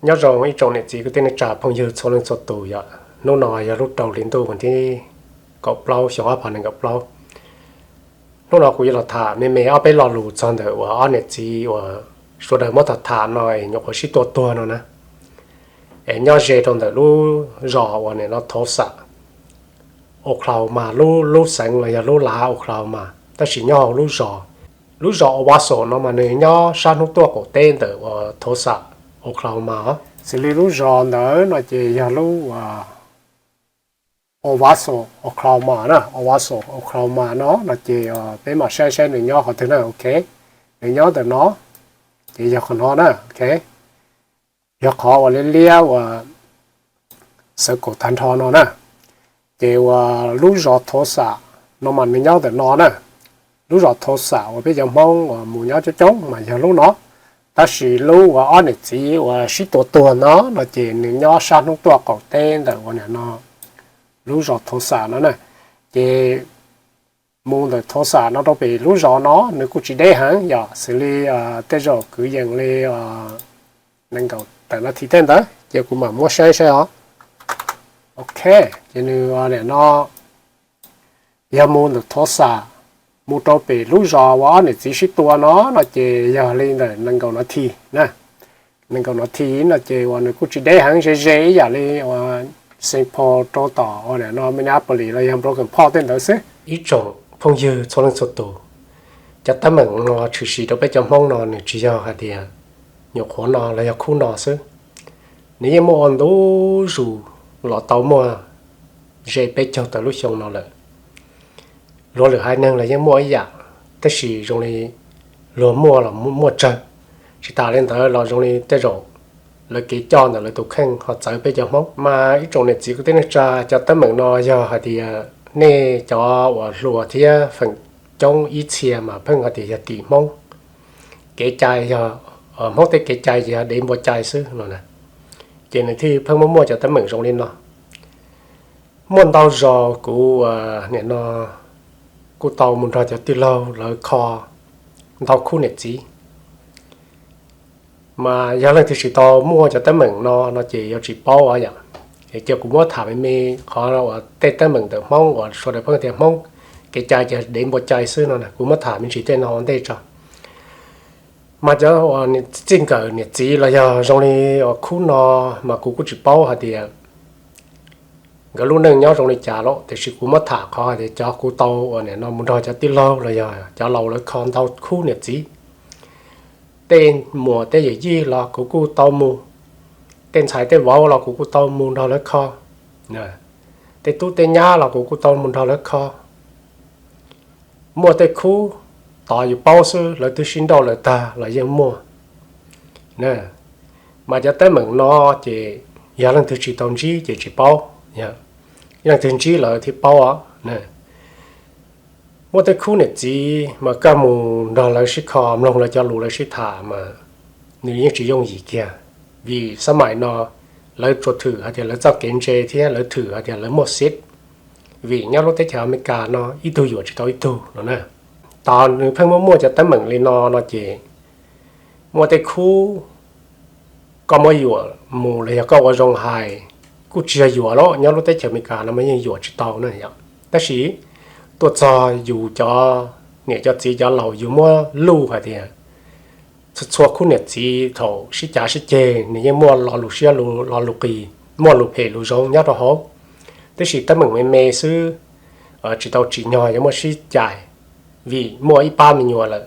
Nyob zoo ib tsoom niam txiv kwv tij neej tsa phooj ywg txhua leej txhua tus yom. Hnub no yog lub rau hli ntuj vas thib kaum plaub xyoo ob phav nees nkaum plaub. Hnub no kuv yuav los tham me me ob peb lo lus txog ntawm uas ob niam txiv uas sawv daws muab tham tham no es nyuam qhuav sib tua tuag no na. Es nyob ze rau ntawm lub zos uas nim no Thov Xam, Oklahoma, lub xeev los yog lub lav Oklahoma, tab sis nyob hauv lub zos. Lub zos Owasso no mas nws nyob sab hnub tuaj qaum teb ntawm uas Thov Xam, Oklahoma. Xws li lub zos ntawd no ces yog lub Owasso, Oklahoma na, Owasso, Oklahoma no no ces peb mam saib saib nws nyob qhov twg na, ok. Nws nyob ntawm no, ces yog qhov no na, ok. Yog qhov uas liab liab uas xav kaum tag nrho no na. Ces uas lub zos Thov Xam no mas nws nyob ntawm no na. Lub zos Thov Xam uas peb cov Hmoob uas mus nyob coob coob mas yog lub no. Tab sis lub uas ob niam txiv uas sib tua tuag no no ces nws nyob sab hnub tuaj qaum teb ntawm uas nim no lub zos Thov Xam no na. Ces mus ntawm Thov Xam no rau pem lub zos no nws kuj tsis deb heev yom, xws li tej zaum kwv yees li nees nkaum tawm no thiv tej ntawd ces kuv mam muab saib saib os. Ok, ces nws nim no yog mus ntawm Thov Xam mus rau pem lub zos uas ob niam txiv sib tua no no ces yog li ntawm nees nkaum no thiv na. Nees nkaum no thiv no ces uas nws kuj tsis deb heev, ze ze ib yam li uas Saint Paul rau tom uas nim no Minneapolis los yog Broken Bow tej ntawd xwb. Ib tsoom phooj ywg txhua leej txhua tus, cov teeb meem no tshwm sim rau peb cov Hmoob no nws tsis yog hais tias nyuam qhuav no los yog khub no xwb. Nws yeej muaj ua ntu zus los tau muaj ze peb caug tawm lub xyoo no lawm. Luag lwm haiv neeg los yeej muaj ib yam, tab sis zoo li luag muaj los muaj tsawg. Tsis tas li ntawd los zoo li tej zaum lawv kev coj ntawm lawv tus kheej ho txawv peb cov Hmoob. Mas ib tsoom niam txiv kwv tij neej tsa, cov teeb meem no yog hais tias nej cov uas hluas thiab feem coob ib txhia mas pheej hais tias yog tim Hmoob kev cai, yog Hmoob tej kev cai ces yog dev npua cai xwb no na. Ces nws thiaj pheej muaj muaj cov teeb meem zoo li no. Muaj ntau zaus kuv nim no kuj tau mus nrog cov tij laug lawv kho ntau khub niam txiv. Mas yog leej twg tsis tau muaj cov teeb meem no no ces yuav tsis paub yom. Ces kuv muab tham me me qhov uas tej teeb meem ntawm Hmoob uas sawv daws pheej tias Hmoob kev cai ces dev npua cai xwb no, kuv muab tham me ntsis tej no ua ntej tso. Mas cov uas txij nkawm niam txiv los yog zoo li uas khub no mas kuv kuj tsis paub hais tias nkawd lub neej nyob zoo li cas lawm, tiam sis kuv muab tham qhov hais tias cov kuv tau uas nim no mus nrog cov tij laug los yog cov laus lawv kho ntau khub niam txiv. Tej muam tej yawm yij los kuv kuj tau mus, tej ntxhais tej vauv los kuv kuj tau mus nrog lawv kho, tej tub tej nyab los kuv kuj tau mus nrog lawv kho. Muaj tej khub tod yus paub xwb, lawv twb sib nrauj lawm tag los yeej muaj. Mas cov teeb meem no ces yog leej twg tsis tau ntsib ces tsis paub, leej twg ntsib lawv thiaj paub os. Muaj tej khub niam txiv mas koj mus nrog lawv sib kho, mloog lawv cov lus lawv sib tham mas nws yeej tsis yooj yim kiag, vim xab mais no lawv tsuas thwm hais tias lawv txoj kev ntse thiab lawv thwm hais tias lawv muaj xiv, vim nyob lub teb chaws Amelikas no ib tug yuam tsis tau ib tug no na. Tos nws pheej muaj muaj cov teeb meem li no no ces muaj tej khub koj muab yuam mus los yog koj ua zoo hais, kuj tsis yog yuam los nyob lub teb chaws Amelikas no mas yeej yuam tsis tau na yom. Tab sis tuaj txog yus cov niam cov txiv cov laus yus muab luj hais tias txhua txhua khub niam txiv thaum sib cav sib ceg nws yeej muaj lo lus siab lo lus qis, muaj lus phem lus zoo nyob rau hauv. Tab sis teeb meem me me xwb, tsis tau tsim nyog yuav muaj sib cais, vim muaj ib pab me nyuam lawm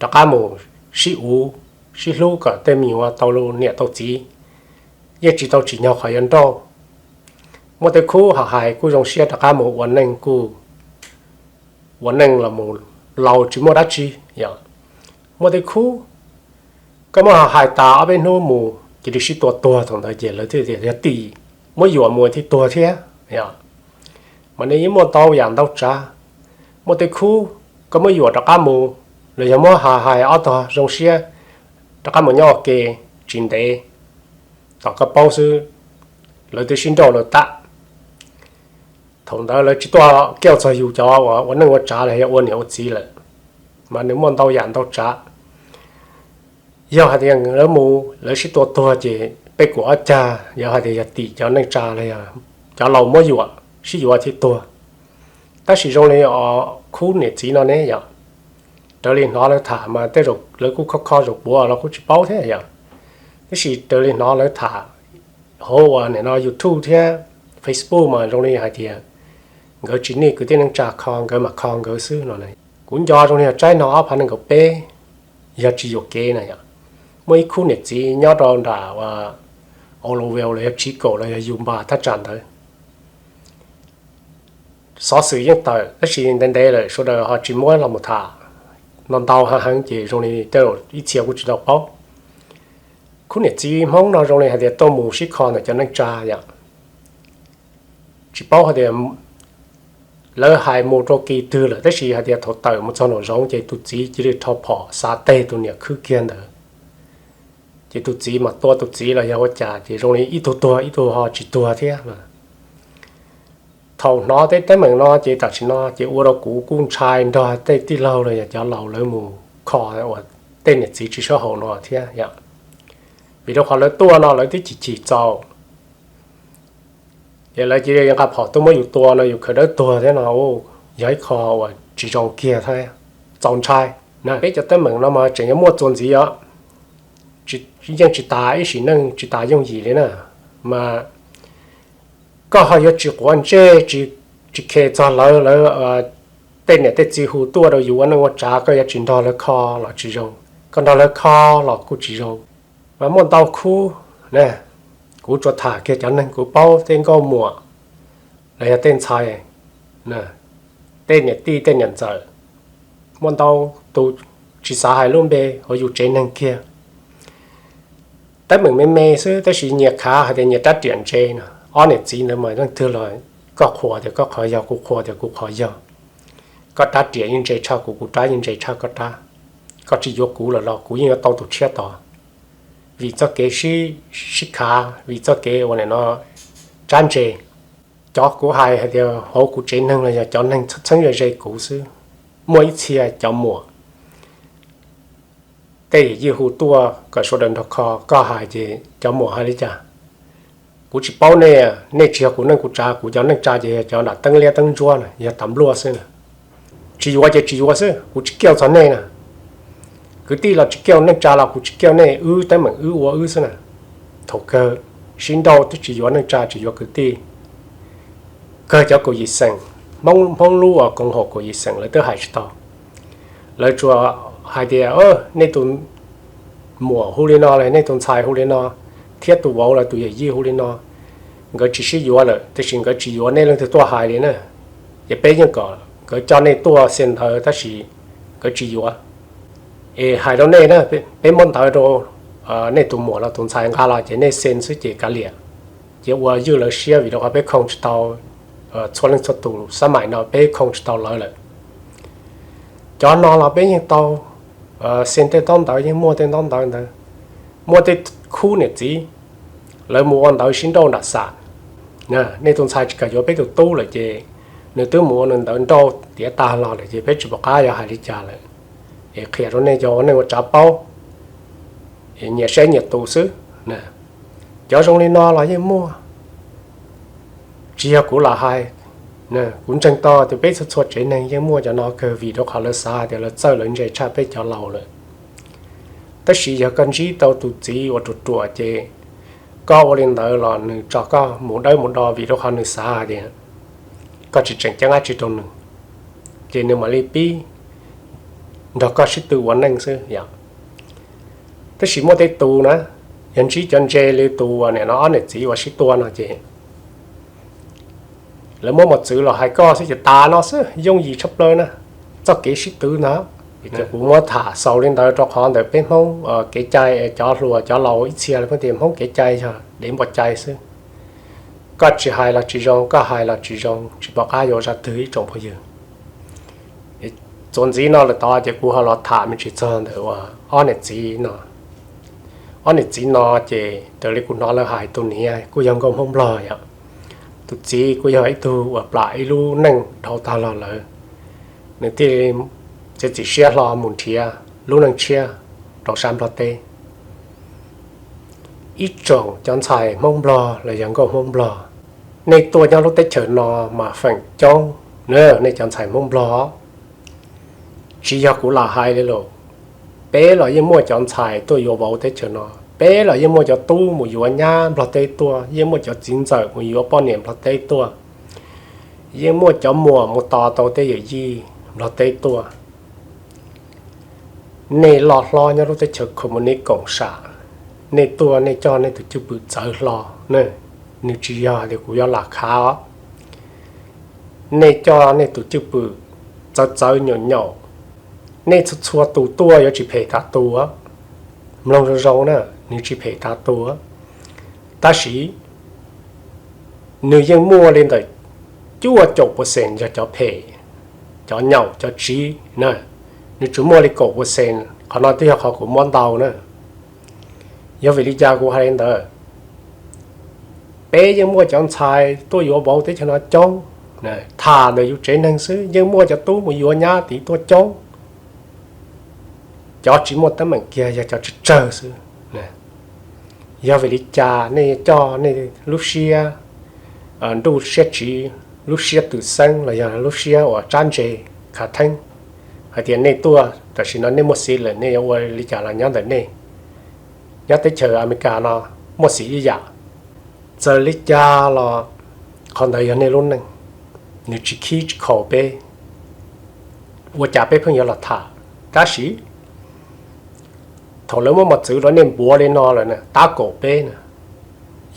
rov qab mus sib uv sib hlub kom tej me nyuam tau niam tau txiv, yeej tsis tau tsim nyog qhov yuav nrauj. Muaj tej khub hais hais kuj zoo siab rov qab mus ua neej, kuj ua neej los mus laus tsis muaj dab tsi yom. Muaj tej khub koj muab hais tas ob peb hnub mus cia li sib tua tuag, thaum ntawd ces lawv thiaj tias yog tim muab yuam mus thiaj tuag thiab yom. Mas nws yeej muaj ntau yam ntau tsav. Muaj tej khub koj muab yuam rov qab mus los yog muab hais hais ob tog zoo siab rov qab mus nyob ua ke, tsis ntev tom koj paub xwb lawv twb sib nrauj lawm tag. Thaum ntawd lawv tsis tuaj kiaj txog yus cov uas ua neej ua tsav los yog ua niam ua txiv lawm, mas nws muaj ntau yam ntau tsav. Yog hais tias lawv mus lawv sib tua tuag ces Peb kuj ob cag yog hais tias yog tim cov neej tsa los yog cov laus muab yuam sib yuav thiab tuag. Tab sis zoo li os khub niam txiv no ne yom, raws li hnov lawv tham mas tej zaum lawv kuj kho kho zaum puav los kuj tsis paub thiab yom. Tab sis raws li hnov lawv tham hauv uas nim no YouTube thiab Facebook mas zoo li hais tias nkawd tsis nij kwv tij neej tsa kho, nkawd mam kho nkawd xwb no. Kuv nco zoo li yog tsaib no ob phav nees nkaum peb, yog tsis yuam kev na yom, muaj ib khub niam txiv nyob rau nram Olivelle los yog Chico los yog Yuma thaj tsam ntawd. Xov xwm yeej tawm tab sis ntev ntev lawm sawv daws ho tsis muab los mus tham no ntau heev ces zoo li tej zaum ib txhia kuj tsis tau paub. Khub niam txiv Hmoob no zoo li hais tias tuaj mus sib kho ntawm cov neej tsa yom. Tsis paub hais tias lawv hais mus rau kis twg lawm tab sis hais tias thaum tawm mus txog nraum zoov ces tus txiv cia li rho phom xav teg tus niam khwb kiag ntawd, ces tus txiv mas tua tus txiv los yog ua cas ces zoo li ib tug tuag ib tug ho tsis tuag thiab. Thaum hnov tej teeb meem no ces tam sim no ces ua rau kuv kuj ntshai nrog tej tij laug los yog cov laus lawv mus kho uas tej niam txiv tsis sab haum no thiab yom. Vim rau qhov lawv tuaj no lawv twb chim chim txaus, ces lawv cia li nqa phom tuaj muab yus tua no yus khaws dawb tuag thiab no, yog ib qho uas tsis zoo kiag thiab txaus ntshai. Peb cov teeb meem no mas tseem yuav muaj txuas ntxiv os, yeej tsis tas ib sim neej tsis tas yooj yim li na. Mas koj ho yuav tsis quav ntsej, tsis khes txog lawv, lawv tej niam tej txiv hu tuaj rau yus ua neej ua tsav koj yuav tsis nrog lawv kho los tsis zoo, koj nrog lawv kho los kuj tsis zoo. Mas muaj ntau khub, kuv tsuas tham kiag cov neeg kuv paub, tej nkauj muam los yog tej ntxhais, tej niam tij tej niam ntxawm, muaj ntau tus tsis xav hais lub npe hauv yus tsev neeg kiag. Teeb meem me me xwb tab sis nyias khav hais tias nyias rab riam ntse no. Ob niam txiv ntawd mas leej twg los koj qhuas tias koj qhov yog, kuv qhuas tias kuv qhov yog. Koj rab riam yeej ntse tshaj kuv, kuv rab yeej ntse tshaj koj rab. Koj tsis yuav kuv lawm los kuv yeej yuav tau tus tshiab tod. Vim txoj kev sib khav, vim txoj kev ua nim no tsab ntse. Cov kuv hais hais tias hauv kuv tsev neeg los yog cov neeg txheeb ze ze kuv xwb, muaj ib txhia cov muam, tej yawm yij hu tuaj kom sawv daws nrog kho, koj hais ces cov muam hais li cas? Kuv tsis paub nej, nej tsis yog kuv neej kuv tsav, kuv cov neej tsa ces yog cov nram teeb liab teeb ntsuab na, yog tas npluaj xwb na. Tsis yuav ces tsis yuav xwb, kuv tsis kiaj txog nej na. Kwv tij los tsis kiaj, neej tsa los kuv tsis kiaj nej, wb teeb meem wb ua wb xwb na. Thaum kawg sib nrauj twb tsis yuav neej tsa tsis yuav kwv tij, kawg cov kaum yim xeem, Hmoob lub uas koom haum kaum yim xeem lawv twb hais tsis tau. Lawv tsuas hais tias nej tus muam hu li no los nej tus ntxhais hu li no, thiab tus vauv los tus yawm yij hu li no, nkawd tsis sib yuav lawm tab sis nkawd tsis yuav nej leej twg tuaj hais li na. Ces peb yeej kom nkawd coj nej tuaj xia ntawv tab sis nkawd tsis yuav. Es hais rau nej na, peb muab ntawv rau nej tus muam los tus ntxhais nqa los ces nej xia xwb ces kav liam. Ces ua ywj lawv siab vim rau qhov peb khoo tsis tau, txhua leej txhua tus xab maim no peb khoo tsis tau lawv lawm. Cov no los peb yeej tau xia tej ntaub ntawv, yeej muaj tej ntaub ntawv ntawd. Muaj tej khub niam txiv lawv mus ua ntawv sib nrauj nram xam, nej tus ntxhais tsis kam yuav peb tus tub lawm ces nws twb mus ua nws ntawv nrauj tiav tag los lawm ces peb tsis pom qab yuav hais li cas lawm. Es qhia rau nej cov ua neej ua tsav paub, nyias saib nyias tus xwb. Cov zoo li no los yeej muaj, tsis yog kuv lam hais. Kuv ntseeg tau tias peb txhua txhua tsev neeg yeej muaj cov no kawg vim rau qhov lawv xav tias lawv txawj lawv ntse tshaj peb cov laus lawm. Tab sis yog koj ntsib tau tus txiv uas ruam ruam ces koj ua li ntawd los nws tso koj mus dawb mus do vim rau qhov nws xav hais tias koj tsis tseem ceeb dab tsi rau nws, ces nws mam li pib nrog koj sib tw ua neej xwb yom. Tab sis muaj tej tus na, yog ntsib cov ntse li tus uas nim no ob niam txiv uas sib tua no ces lawv muab mos txwv los hais koj xwb ces tas no xwb, yooj yim tshaj plaws na. Txoj kev sib tw ntawd, ces kuv muab tham xaus li ntawd rau qhov ntawm peb Hmoob kev cai, cov hluas cov laus ib txhia lawv pheej tias Hmoob kev cai yog dev npua cai xwb. Koj tsis hais los tsis zoo, koj hais los tsis zoo, tsis pom qab yuav zaj twg ib tsoom phooj ywg. Txuas ntxiv no lawm tod ces kuv ho los tham me ntsis txog ntawm uas ob niam txiv no. Ob niam txiv no ces raws li kuv hnov lawv hais tus niam kuj yog nkauj Hmoob Nplog yom. Tus txiv kuj yog ib tug uas plam ib lub neej dhau tag los lawm, nws thiaj li txiav txim siab hlo mus nrhiav lub neej tshiab rau sab Nplog teb. Ib tsoom cov ntxhais Hmoob Nplog los yog nkauj Hmoob Nplog, nej tuaj nyob lub teb chaws no mas feem coob na, nej cov ntxhais Hmoob Nplog, tsis yog kuv lam hais li los, peb los yeej muaj cov ntxhais tuaj yuav vauv teb chaws no, peb los yeej muaj cov tub mus yuav nyab Nplog teb tuaj, yeej muaj cov txiv ntxawm mus yuav poj niam Nplog teb tuaj, yeej muaj cov muam mus tos tau tej yawm yij Nplog teb tuaj. Nej loj hlob nyob lub teb chaws koom mus nej koom sam, nej tuaj nej coj nej tus cwj pwm txawv hlo na, nws tsis yog tias kuv yuav lam khav os. Nej coj nej tus cwj pwm txawv txawv nyaum nyaum, nej txhua txhua tus tuaj yuav tsis phem tas tus. Mloog zoo zoo na, nws tsis phem tas tus, tab sis nws yeej muaj li ntawm cuaj caum percent yog cov phem, cov nyaum cov tsiv na, nws tsuas muaj li kaum percent, qhov no twb yog qhov kuv muab ntau na. Yog vim li cas kuv hais li ntawd? Peb yeej muaj cov ntxhais tuaj yuav vauv teb chaws no coob, tham ntawm yus tsev neeg xwb yeej muaj cov tub mus yuav nyab tid tuaj coob, cov tsis muaj teeb meem kiag yog cov tsawg tsawg xwb. Yog vim li cas nej coj nej lub siab nruj siab tsiv, lub siab twm xeeb los yog lub siab uas tsab ntse khav theeb hais tias nej tuaj tam sim no nej muaj xiv lawm nej yuav ua li cas los nyob ntawm nej, nyob teb chaws Amelikas no muaj xiv ib yam. Txawm li cas los qhov ntawd yog nej lub neej, nws tsis khib tsis khaus peb, ua cas peb pheej yuav los tham. Tab sis thaum lawv muab mos txwv rau nej npuav li no lawm na, tab kaum peb na,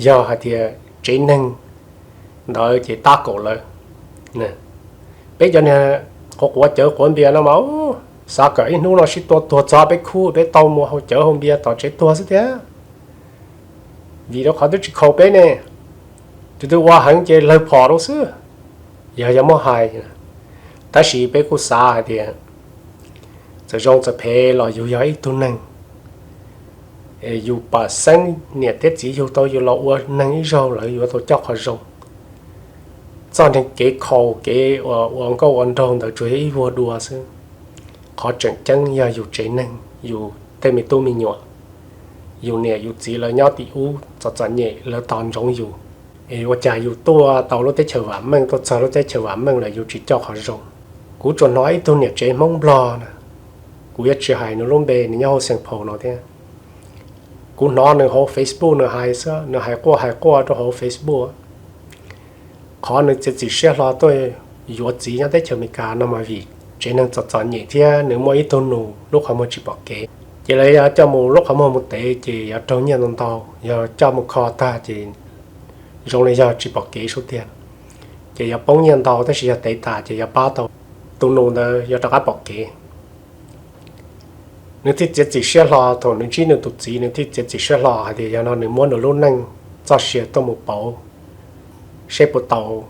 yog hais tias tsev neeg ntawd ces tab kaum lawv. Peb cov niag quav quav cawv quav npias no mas, xav kom ib hnub no sib tua tuag txog peb khub peb tau mus haus cawv haus npias tom tsev tuag xwb tiag. Vim rau qhov twb tsis khaus peb ne, tus twg ua heev ces lawg phom rau xwb, yog yog muab hais. Tab sis peb kuj xav hais tias txawm zoo txawm phem los yus yog ib tug neeg, yus pom xeeb niam thiab txiv yug tau yus los ua neeg ib zaug lawv yuav tau coj qhov zoo. Txoj neeg kev khaus kev ua nkauj ua nraug ntawd tsuas yog ib vuag dua xwb. Qhov tseem ceeb yog yus tsev neeg, yus tej me tub me nyuam, yus niam yus txiv lawv nyob tim ub txom txom nyem lawv tos ntsoov yus. Es ua cas yus tuaj tau lub teb chaws vam meej, tuaj txog lub teb chaws vam meej lawm yus tsis coj qhov zoo? Kuv tsuas hnov ib tug niam tsev Hmoob Nplog na, kuv yuav tsis hais nws lub npe, nws nyob hauv Xeem Phaus no thiab. Kuv hnov nws hauv Facebook nws hais xwb, nws hais quaj hais quaj rau hauv Facebook. Qhov nws txiav txim siab hlo tuaj yuav txiv nyob teb chaws Amelikas no mas vim tsev neeg txom txom nyem thiab nws muaj ib tug nus lub qhov muag tsis pom kev. Ces lawv yuav coj mus lub qhov muag mus tev ces yuav raug nyiaj ntau ntau, yog coj mus kho tag ces zoo li yog tsis pom kev sub tiag, ces yuav poob nyiaj ntau, tab sis yog tev tas ces yuav pab tau tus nus ntawd yuav rov qab pom kev. Nws thiaj txiav txim siab hlo, thaum nws ntsib nws tus txiv nws thiaj txiav txim siab hlo hais tias yog no nws muab nws lub neej txoj sia tuaj mus pauv seb puas tau,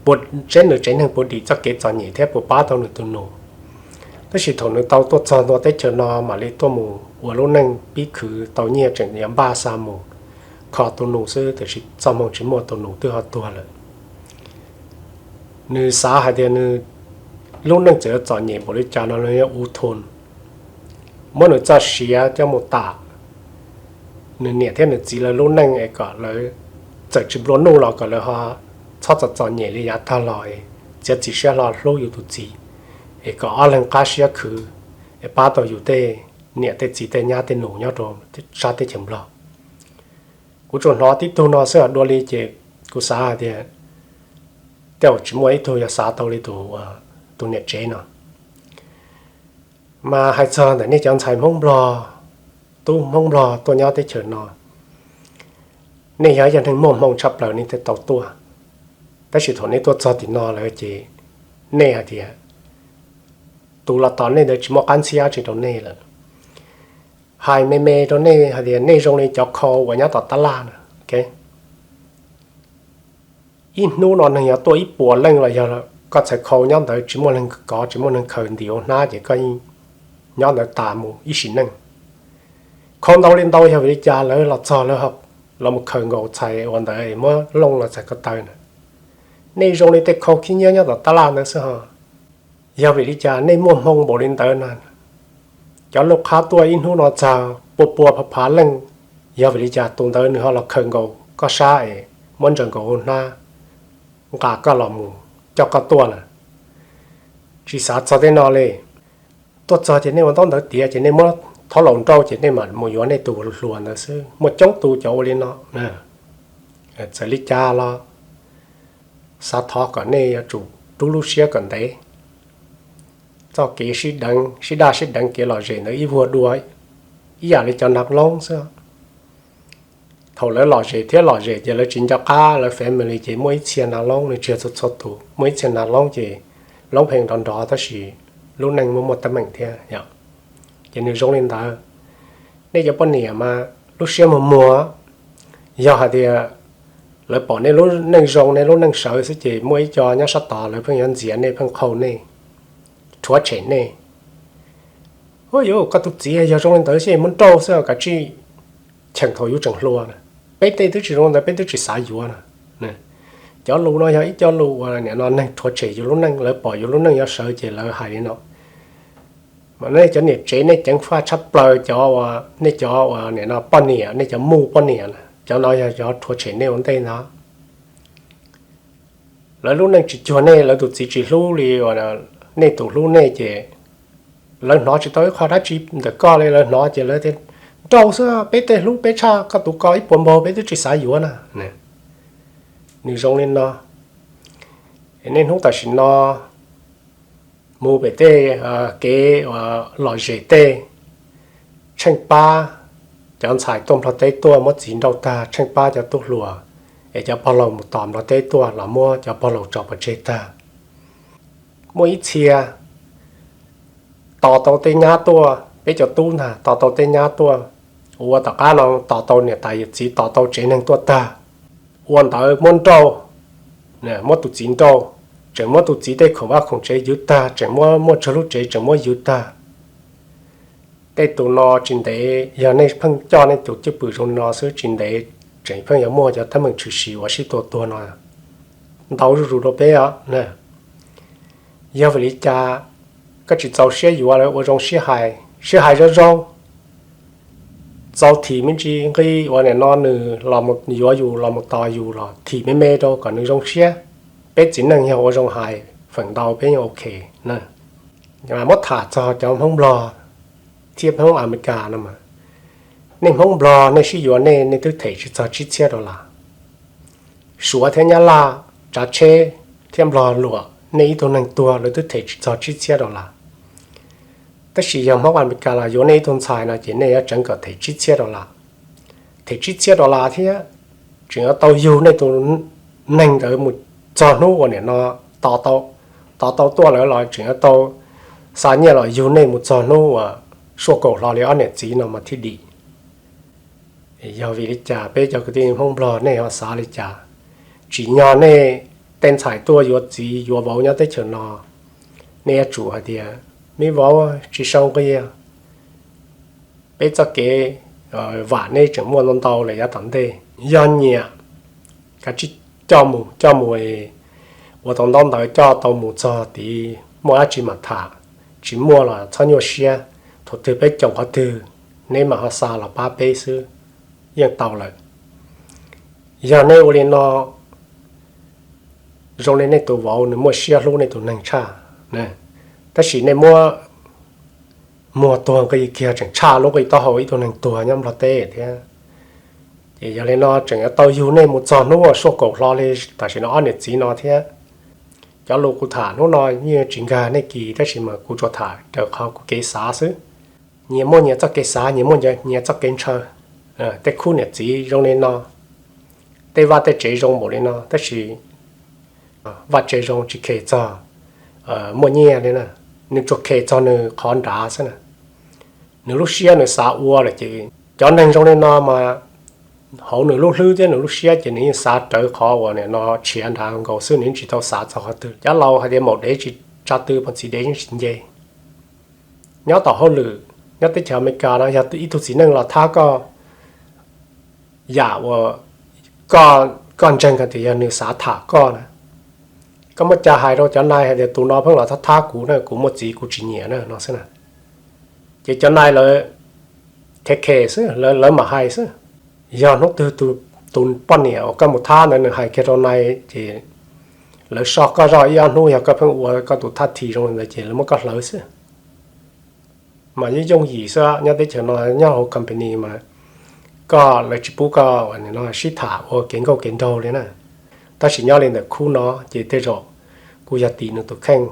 puas, seb nws tsev neeg puas dim txoj kev txom nyem thiab puas pab tau nws tus nus. Tab sis thaum nws tau tuaj txog ntua teb chaws no mam li tuaj mus ua lub neej pib khwv tau nyiaj tseem yuav npaj xa mus kho tus nus xwb, tiam sis txoj hmoo tsis muaj, tus nus twb ho tuag lawm. Nws xav hais tias nws lub neej txawm yuav txom nyem npaum li cas no los yuav ua thun, muab nws txoj sia coj mus tam nws niam thiab nws txiv lawv lub neej es kom lawv txawm tsis nplua nuj los kom lawv ho txhob txom txom nyem li yav tag los es txiav txim siab hlo hlub yus tus txiv, es kom ob leeg qab siab khwv es pab tau yus tej niam tej txiv tej nyab tej nus nyob rau sab teb chaws Nplog. Kuv tsuas hnov tib tug no xwb dua li ces kuv xav hais tias tej zaum tsis muaj ib tug yuav xav tau li tus niam tsev no. Mas hais txog ntawm nej cov ntxhais Hmoob Nplog, tub Hmoob Nplog tuaj nyob teb chaws no, nej yog ib cov neeg muaj hmoo tshaj plaws nej thiaj tau tuaj. Tab sis thaum nej tuaj txog tim no lawm ces nej hais tias tus los tos nej ntawd tsis muaj qab ntxhiab tsi rau nej lawm. Hais me me rau nej hais tias nej zoo li cov khau uas nyob tom tab laj na. Ib hnub no neeg yog tuaj ib puas leej los yog koj txhais khau nyob ntawd tsis muaj neeg kov tsis muaj neeg khaws ntim hauv hnab ces koj nyob ntawd tas mus ib sim neej. Khau ntau li ntau yog vim li cas lawv los txog lawv los mus khaws nkaus txhais uas ntawd muab looj los txhais ko taw na. Nej zoo li tej khau khib nyiab nyob tom tab laj ntawd xwb ho. Yog vim li cas nej muaj hmoo npaum li ntawd na? Cov luj qhab tuaj ib hnub no txog pua pua phav phav leej, Yog vim li cas tus ntawd nws ho los khaws nkaus koj sab es muab ntsaws nkaus hauv hnab, nqa koj los mus coj koj tuaj na? Tsis xav txog tej no li. Tuaj txog ces nej ua ntaub ntawv tiav ces nej muab thauj laus nrauj ces nej mam mus yuav nej tus hluas ntawd xwb. Muaj coob tus cov ua li no. Txawm li cas los xav thov kom nej yuav tsum rub lub siab kom ntev. Txoj kev sib deev, sib daj sib deev kev lom zem ntawd ib vuag dua ib yam li cov nav loob xwb. Thaum lawv lom zem thiab lom zem ces lawv tsis nco qab lawv family ces muaj ib txhia nav loob, nws tsis yog txhua txhua tus, muaj ib txhia nav loob ces loob pheej nrov nrov tab sis lub neej muaj muaj teeb meem thiab. Ces nws zoo li ntawd. Nej cov poj niam mas lub siab muag muag, yog hais tias lawv pom nej lub neej zoo nej lub neej sawv xwb ces muaj ib co nyob sab tod lawv pheej yuav ntxias nej, pheej qhau nej, rhuav tshem nej. Ua yuav koj tus txiv yog zoo li ntawd xwb muab nrauj xwb, kav tsij cheem thaum yus tseem hluas na. Peb tej twb tsis zoo ntawd, peb twb tsis xav yuav na. Cov lus no yog ib co lus uas nim no neeg rhuav tshem yus lub neej, lawv pom yus lub neej yuav sawv ces lawv hais li no. Mas nej cov niam tsev nej ceev faj tshaj plaws cov uas nej cov uas nim no poj niam, nej cov muj poj niam na, cov no yog cov rhuav tshem nej ua ntej ntag. Lawv lub neej tsis cuag nej, lawv tus txiv tsis hlub li uas nej tus hlub nej ces lawv hnov tsis tau ib qho dab tsi ntawm koj li, lawv hnov ces lawv tias nrauj xwb, peb tej hlub peb tshaj koj tus ko ib puas npaug, peb twb tsis xav yuav na. Nws zoo li no. Nej hnub tam sim no mus pem tej kev uas lom zem tej, tsheej pab cov ntxhais tuaj Nplog teb tuaj muab txiv nrauj tag, tsheej pab cov tub hluas es cov pog laus mus tos Nplog teb tuaj los muab cov pog laus tso pov tseg tag. Muaj ib txhia tos tau tej nyab tuaj, peb cov tub ntag tos tau tej nyab tuaj, ua tom qab no tos tau niam tais yawm txiv, tos tau tsev neeg tuaj tag, ua ntawd muab nrauj, muab tus txiv nrauj, tseem muab tus txiv tej khoom vaj khoom tsev yug tag, tseem muab muaj tsawg lub tsev tseem muab yug tag. Tej tus no tsis ntev yog nej pheej coj nej tus cwj pwm zoo no xwb, tsis ntev tseem pheej yuav muaj cov teeb meem tshwm sim uas sib tua tuag no ntau zuj zus rau peb os. Yog vim li cas koj tsis txaus siab yuav lawv, ua zoo siab hais, siab hais zoo zoo, txaus thim me ntsis nqi uas nim no nws los yuav yus los mus tos yus los thim me me rau kom nws zoo siab. Peb txiv neej yog ua zoo hais feem ntau peb yeej ok na. Muab tham txog cov Hmoob Nplog thiab Hmoob Amelikas no mas, nej Hmoob Nplog nej sib yuav nej, nej twb them tsis txog tsib txhiab dollar. Suav thiab Nyab Laj tsav tsheb thiab Nplog luam, nej ib tug neeg tuag lawv twb them tsis txog tsib txhiab dollar. Tab sis yog Hmoob Amelikas los yuav nej ib tug ntxhais no ces nej yuav tseev kom them tsib txhiab dollar. Them tsib txhiab dollar thiab tseem yuav tau yug nej tus neeg ntawd mus txog hnub uas nim no tos tau, tos tau tuaj lawm los tseem yuav tau xa nyiaj los yug nej mus txog hnub uas suaj kaum hlo li ob niam txiv no mas thiaj dim. Yog vim li cas peb cov kwv tij Hmoob Nplog nej ho xav li cas? Tsim nyog nej tej ntxhais tuaj yuav txiv yuav vauv nyob teb chaws no, nej yuav tsum hais tias, me vauv, tsis sau nqi, peb txoj kev vam nej tseem muaj ntau ntau lawm yav tom ntej. Yog nyiam, kav tsij coj mus, coj mus ua tau ntaub ntawv coj tau mus txog tid muaj dab tsi mam tham, tsis muaj los txhob nyuaj siab. Thaum twg peb caum qhov twg, neb mam ho xa los pab peb xwb, yeej tau lawm. Yog nej ua li no, zoo li nej tus vauv nws muaj siab hlub nej tus neeg tshaj, tab sis nej muab muag tuag nqi kiag tseem tshaj lub nqi taub hau ib tug neeg tuag nyob Nplog teb thiab. Ces yog li no tseem yuav tau yug nej mus txog hnub uas suaj kaum hlo li tam sim no ob niam txiv no thiab. Cov lus kuv tham hnub no yeej tsis nkag nej kis tab sis mas kuv tsuas tham raws qhov kuv kev xav xwb. Nyias muaj nyias txoj kev xav, nyias muaj nyias txoj kev ntshaw. Tej khub niam txiv zoo li no, tej vaj tej tsev zoo npaum li no tab sis vaj tsev zoo tsis khes txog muaj nyiaj li na, nws tsuas khes txog nws qhov nrad xwb na. Nws lub siab nws xav ua lawm ces cov neeg zoo li no mas hauv nws lub hlwb thiab nws lub siab ces nws yeej xav rawv qhov uas nim no tshiav nrad nkaus xwb, nws yeej tsis tau xav txog qhov twg. Cov laus hais tias maum dev tsis tsa tw, pov txiv dev yeej tsis nce. Nyob tom hauj lwm nyob teb chaws Amelikas no yog ib tug txiv neej los thab koj yam uas koj ntseeg hais tias yog nws xav tham koj na, koj muaj cai hais rau cov nai hais tias tus no pheej los thab thab kuv na, kuv muaj txiv kuv tsis nyiam na no xwb na. Ces cov nai lawv khe khe xwb, lawv mam hais xwb. Yog hnub twg tus poj niam uas koj mus thab ntawd nws hais kiag rau nai ces lawv soj koj zoj ib ob hnub, yog koj pheej ua koj tus thab thi zoo li ntawd ces lawv muab koj hlawv xwb. Mas yeej yooj yim xwb, nyob teb chaws no nyob hauv company mas koj, lawv tsis pub koj sib tham ua kev nkauj kev nraug li na. Tab sis nyob li ntawm khub no ces tej zaum kuj yog tim nws tus kheej,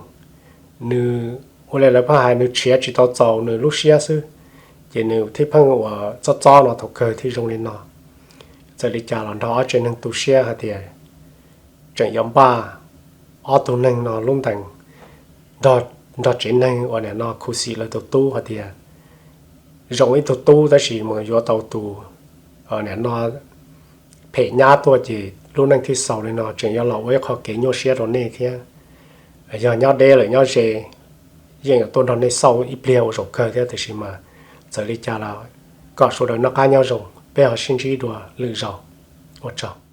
nws ua li lawv pheej hais, nws tshiav tsis tau txaus nws lub siab xwb, ces nws thiaj pheej uas txob txob no thaum kawg thiaj zoo li no. Txawm li cas los nrog ob tsev neeg tu siab hais tias tseem yuav npaj ob tug neeg no lub ntees nrog tsev neeg uas nim no khuv xim lawv tus tub hais tias zoo ib tug tub tab sis mus yuav tau tus nim no phem nyab tuaj ces lub neej thiaj xaus li no, tseem yuav los ua ib qho kev nyuaj siab rau nej thiab. Yog nyob deb lawm nyob ze yeej yuav tuaj nrog nej xauj ib pliag ua zaum kawg thiab, tiam sis mas txawm li cas los kom sawv daws noj qab nyob zoo, peb ho sib ntsib dua lwm zaus. Ua tsaug.